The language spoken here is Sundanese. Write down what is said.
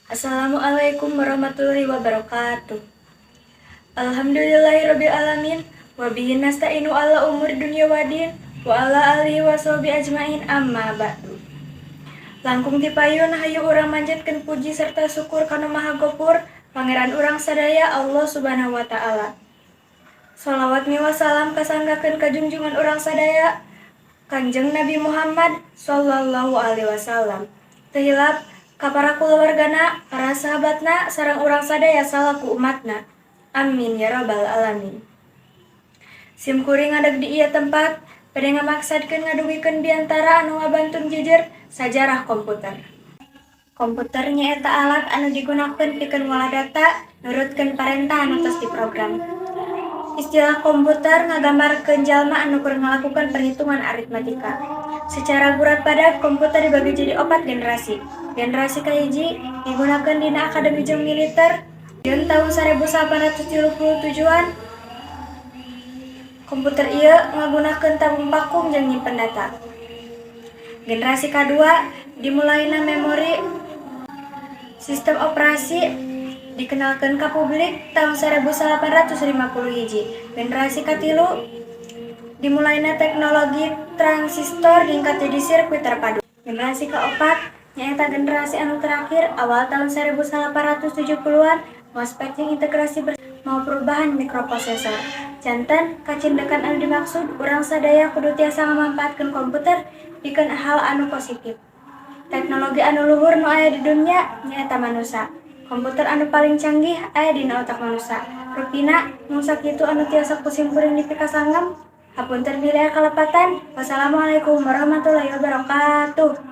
Assalamualaikum warahmatullahi wabarakatuh. Alhamdulillahirabbil alamin wa bihi nasta'inu ala umur dunya wadin wa ala alihi wa sahbihi ajmain, amma ba'du. Langkung ti payun, hayu urang manjatkeun puji serta syukur kana Maha Gopur, Pangeran urang sadaya, Allah Subhanahu wa Ta'ala. Salawat miwah salam kasanggakeun ka junjungan urang sadaya, Kanjeng Nabi Muhammad sallallahu alaihi wasallam. Teu hilap ka para kulawargana, para sahabatna, sareng urang sadaya salaku umatna. Amin ya rabbal alamin. Sim kuring ngadeg di ieu tempat bade ngamaksadkeun ngadugikeun biantara anu ngabantun jejer sajarah komputer. Komputer nyaeta alat anu digunakeun pikeun ngolah data nurutkeun parentah anu tos diprogram. Istilah komputer ngagambarkeun jalma anu keur ngalakukeun perhitungan aritmatika. Secara gurat padat, komputer dibagi jadi opat generasi. Generasi kahiji digunakeun dina akademi jeung militer jeung tahun 1837-an. Komputer ieu ngagunakeun tabung vakum jeung nyimpen data. Generasi kadua dimulaina memori sistem operasi dikenalkeun ka publik tahun 1851. Generasi katilu dimulaina teknologi transistor ningkat jadi sirkuit terpadu. Generasi kaopat nyaeta generasi anu terakhir, awal tahun 1870-an, MOSFET jeung integrasi mawa perubahan mikroprosesor. Janten kacindekan anu dimaksud, urang sadaya kudu tiasa ngamampaatkeun komputer pikeun hal anu positif. Teknologi anu luhur nu aya di dunya nyaeta manusa. Komputer anu paling canggih aya dina otak manusa. Rupina mung sakitu anu tiasa ku sim kuring dipikasanggem. Hapunten bilih aya kalepatan. Wassalamualaikum warahmatullahi wabarakatuh.